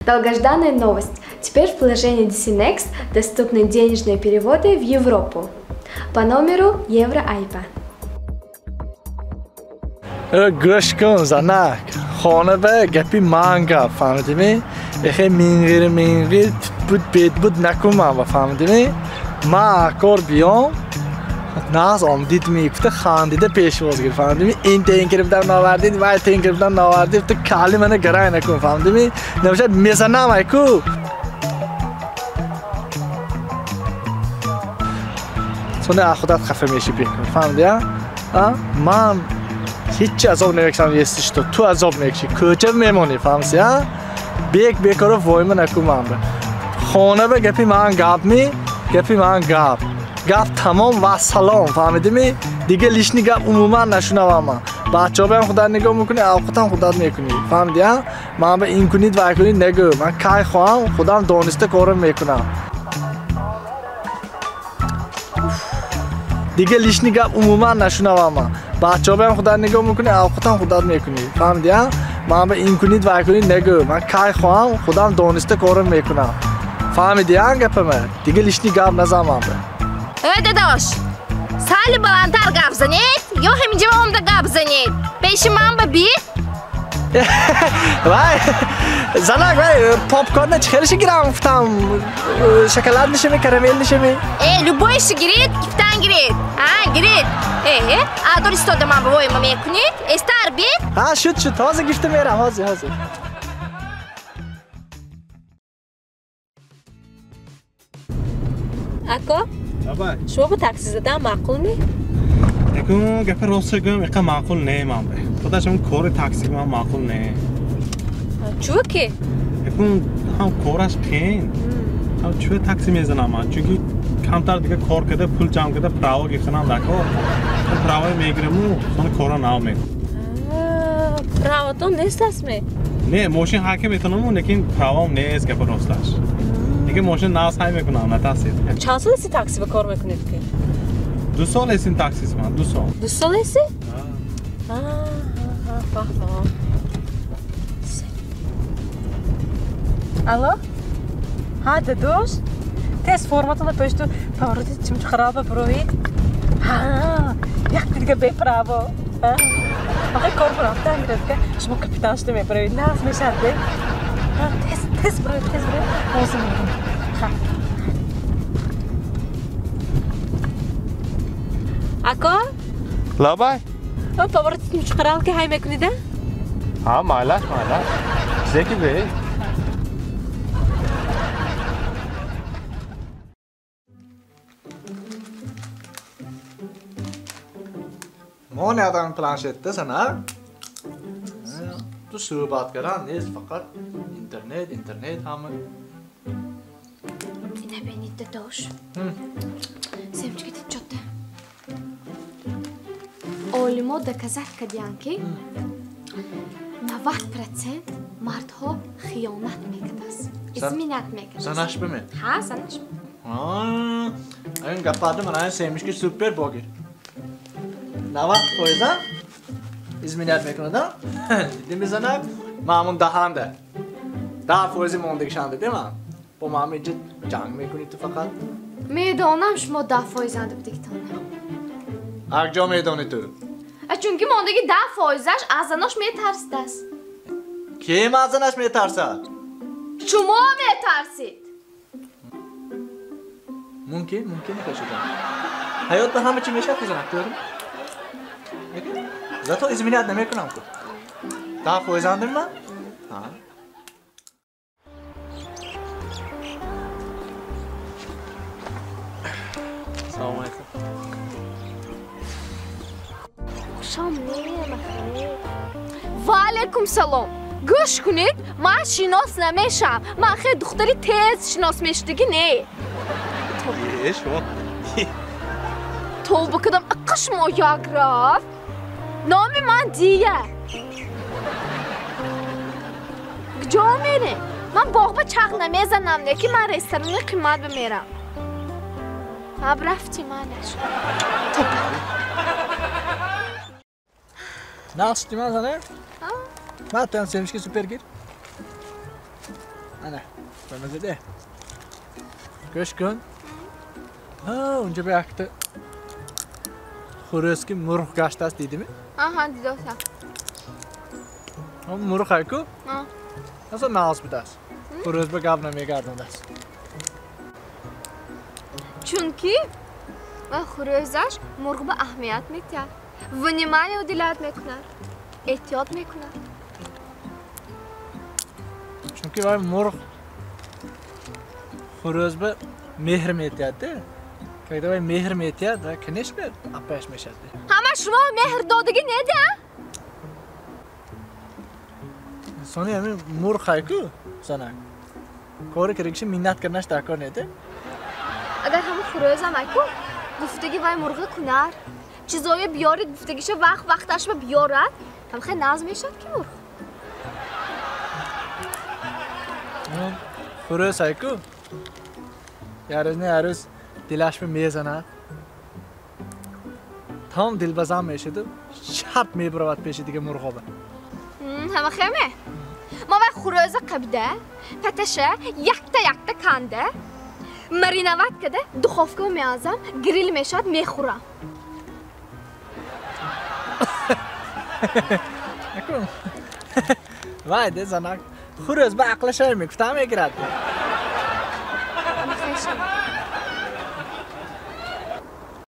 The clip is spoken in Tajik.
Долгожданная новость. Теперь в приложении DC Next доступны денежные переводы в Европу по номеру Евро-IBAN. Гӯш кун, занак. Хона ба гапи ман гап, фаҳмидӣ? Эхе минғир минғир буд бед буд накун ман ба, фаҳмидӣ? Ман кор биём, наз омдид мегуфта хандида пешвоз гир, фаҳмидӣ? Ин тенкирибдан навардид, вай тенкирибдан навардид, ту кали мана гарай накун, фаҳмидӣ? Набошад мезанам ай ку. Сони худат хафа меши бекун, фаҳмидӣ? Ман ҳеҷ азоб намекашам, если что, ту азоб мекашӣ, кӯча мемонӣ, фаҳмидӣ? Бек бекоро войма накун ман ба. Хона ба гапи ман гап ми, гапи ман гап. Гап тамом ва салом, фаҳмидӣ? Дига лишний гап умуман нашунавам ман. Бачаҳоям худат нигоҳ мекунӣ, авқотам худат мекунӣ, фаҳмидӣ? Ман ба ин кунид вай кунид нагӯ. Ман кай хоҳам, худам дониста корам мекунам. Дига лишний гап умуман нашунавам ман. Бачаҳоям худат нигоҳ мекунӣ, авқотам худат мекунӣ, фаҳмидӣ? Ман ба ин кунид вай кунид нагӯ. Ман кай хоҳам, худам дониста корам мекунам. Фаҳмидӣ гапама? Дига лишний гап назан ман ба. Э, дадош, сали баландтар гап занед ё ҳаминҷа омада гап занед? Пеши ман ба би? Вай, занак, вай, попкорна чӣ хелиши гирам гуфтам? Шоколад нишами, карамел нишами? Э, любойши гиред, гифтан гиред. А, гиред. Э, адор истода ман ба войма мекунед? Эстар бед? Ҳа, шуд, шуд, ҳозир гифта мерам, ҳозир, ҳозир. Ако? Шумо ба такси задан маъқул ме? Якун гапи рост гӯям, иқа маъқул не ман бе. Худаш ҳам кори такси ман маъқул не. Чӯ ки? Якун ҳам кораш қиин. Ҳам чӯ такси мезанам ман, чунки камтар дига кор карда, пул ҷамъ карда, право гирифтанам дар кор. Право мегираму, сони корро нав мекунам. Правотон нест аст ме? Не, мошин ҳарка метавонаму, лекин правом нест гапи росташ. Дига мошин нав сай мекунам, натарсед. Чанд сол эси такси ба кор мекунед ки? 2 сол эсин таксист ман, 2 сол. 2 сол эси? Фаҳмам. Алло? Ҳа, дадош? Тез форматона пешту повороти чимчу хараба буроид. Ҳа, як дига беправо. Охи кор бурафтан гирад ка шумо капитан шуда мебароед. Нағз мешавад бе. Тез, тез буроед, тез буроед. Ҳозир мегӯям. Ха. Ако? Лабай? Повороти чимчу харал ки ҳай мекунида? Ҳа, майлаш, майлаш. Чизе ки бе. Мо неадам планшетда занак. Ту суҳбат кардан нест, фақат интернет, интернет ҳама. Ина бинед, дадош. Семечки тичота. Олимо доказат кардиянд ки 90% мардҳо хиёнат мекардааст, изменят мекардааст. Занаш биме? Ҳа, занаш. Ин гапада мана семечки супер богир. 90% изменят мекунад, дидӣ занак? Ман ҳамон даҳанда. 10% мондагишанда, дема? Бо ман инҷа ҷанг мекунӣ ту фақат. Медонам шумо 10% анда будагитона. Ҳар ҷо медонӣ ту? Чунки мондаги 10%-аш аз занош метарсидааст. Ким аз занаш метарсад? Шумо метарсид. Мумкин, мумкин хешудан. Ҳаёт ба ҳама чӣ мешавад ки занак, to'g'rimi? Зато изменять намекунам ку. 10% андим ман? Ҳа. Салом алайкум. Хушом не, Ва алайкум салом. Гӯш кунед, ман шинос намешавам. Ман хеле духтари тез шинос мешудагӣ не. Е, шумо. Тавба кардам, аққа шумо як рафт. Номи ман Дия. Куҷо мерем? Ман боғ ба чақ намезанам, не ки ман ресторани қимат бимерам. Аб рафти манаш. Тавба. Нағз шудӣ ман зане? Ман туям семечки супер гир. Ана, бамазаде. Гӯш кун. Унҷа ба якта хӯрӯз ки мурғ гаштааст, дидими? Аҳа, дидосам. Мурғ ҳайку? Аса нағз будааст. Хӯрӯз ба гап намегардондааст. Чунки хӯрӯзаш мурғ ба аҳамият метиҳад, внимание уделять мекунад, эҳтиёт мекунад. Чунки вай мурғ хӯрӯз ба меҳр метиҳад. Когда вай меҳр метиҳад, вай конечно аппаяш мешавад. Ҳама шумо меҳр додагӣ неда? Сони ҳамин мурғ ҳайку, занак. Кори кардагиша миннат карданаш дар кор неда? Агар ҳамун хӯрӯзам айку, гуфтаги вай мурғи кунар, чизое биёрид гуфтагиша вақт вақташба биёрад, ҳам хел нағз мешавад ки мурғ. Хӯрӯз ҳайку, ярӯз не ярӯз дилашба мезанад, там дилбазан мешаду шарт мебуравад пеши дига мурғоба. Ҳама хеме? Ма вай хӯрӯза қабида, паташа якта якта канда, мариноват када духовка меазам, грил мешавад, мехӯрам. Вай де занак, хӯрӯз ба ақлаша мегуфта мегирад.